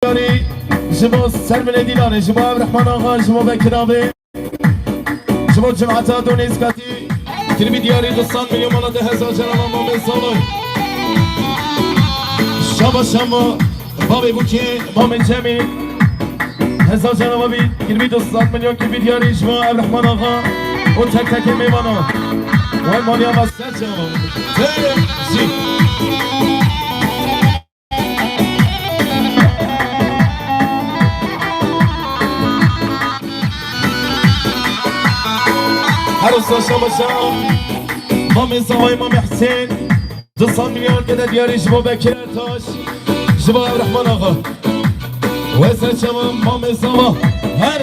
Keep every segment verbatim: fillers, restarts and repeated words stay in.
Diyarî ji bo Sermilê Dîlanê, ji bo Evrehman Axa, ji bo Bekir Abê, ji bo cemata Donêzkatî, kiribî diyarî du sed milyon manat, hezar cerama Mamê Salay. Şaba şama, bavê Bukê, Mamê Cemî, hezar cerama bî, kiribî du sed milyon kiribî diyarî ji bo Evrehman Axa û tek tekê mêvanan. Wey maliya me ser çava. Tê zî. Her usta şabaşa Mamê Zavayê Mamê Husên, du sed milyon kete diyarî ji bo Bekir Ertaş, ji bo Evrehman Axa. We ser çava Mamê Zava, her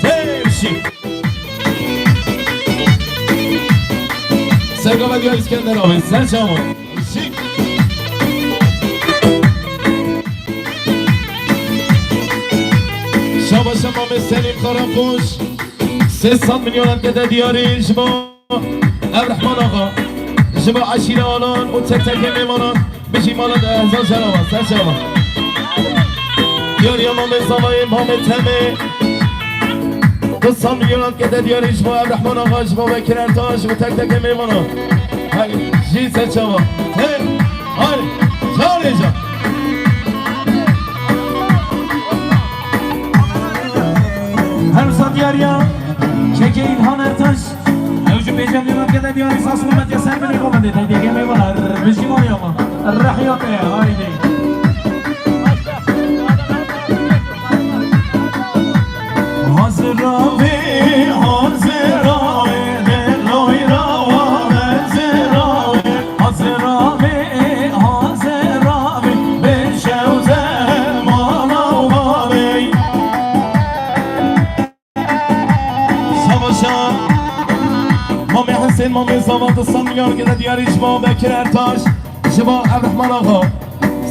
tevşî. Sergama diyar İskender abi, ser çava. Şik. Şabaşa Mamê Selîm Karakuş. Sê sed milyonan kete diyarî ji bo Evrehman Axa. Ji bo eşîra Alan û tek tekê mêvanan. Bijî mala de hezar cerama, ser çava. Diyariya Mamê Zavayê, Mamê Temê. Du sed milyonan kete diyarî ji bo Evrehman Axa, ji bo Bekir Ertaş û tek tekê mêvanan. Hey, jî ser çava. Hey, hey, carê can. Her wisa diyariya Kekê İlhan Ertaş. Ew jî pêncî milyonan kete diyarî, sas hurmetiya ser binê komendê. Tek tekê mêvanan. Bijî maliya me. Rehiya te, haydi. Hazir avê, hazir avê, deloy rawa, hazir avê, hazir avê, hazir avê, bê şewze mala û bavê. Savaşa Mamê Husên, Mamê Zava, du sed milyon kete diyarî ji bo Bekir Ertaş, ji bo Evrehman Axa.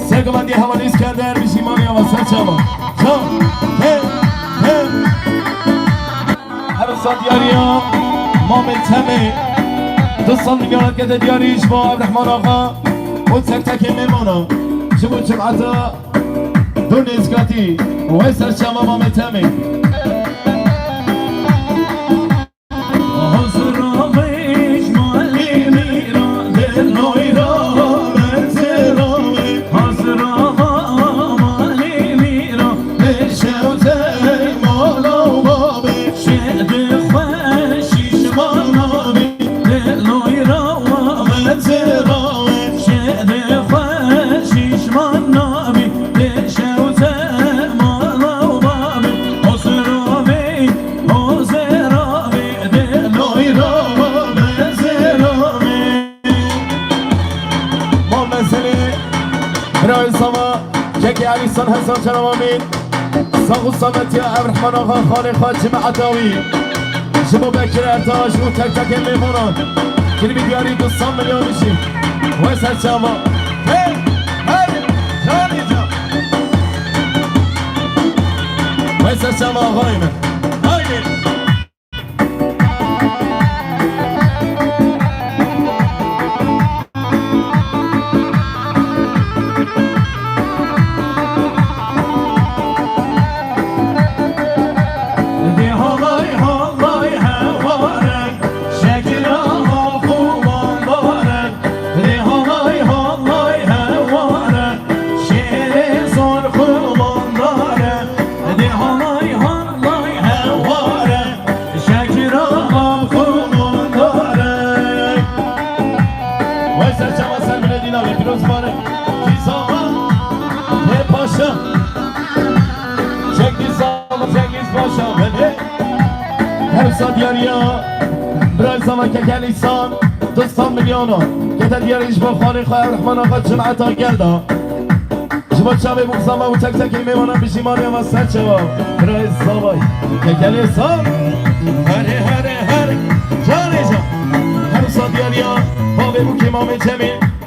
Sergomendê Hevalî İskender, bijî maliya me ser çava. Can, he, he. Her wisa diyariya Mamê Temê. Du sed milyon kete diyarî ji bo Evrehman Axa û tek tekê mêvanan. Ji bo cemata Donêzkatî, wey ser çava Mamê Temê. Mame Zelê, birayê Zava, kekê Elîsan hezar cerama bîn. Sax û salametiya Evrehman Axa, xalê xwe, cemata wî. Ji bo Bekir Ertaş û tek tekê mêvanan. Kiribî diyarî du sed milyon jî. Wey ser çava. Hey, hey, canê can. Wey ser çava axayê min. Haydi. Şekir ağam xumandare. Wey ser çava ser bile dîna ve pîroz mare. Kî Zava, hê paşa. Cengiz Zava, Cengiz Paşa, ve de. Her wisa diyariya, birayê Zava kekê Elîsan, du sed milyon. Kete diyarî ji bo xalê xwe Evrehman Axa, cemata gel da. Ji bo çavê Bûk Zava û tek tekê mêvanan, bijî maliya me ser çava. Birayê Zava. Kekê Elîsan. Here, here, here. Canê can. Her wisa diyariya bavê Bûkê Mamê Cemîl.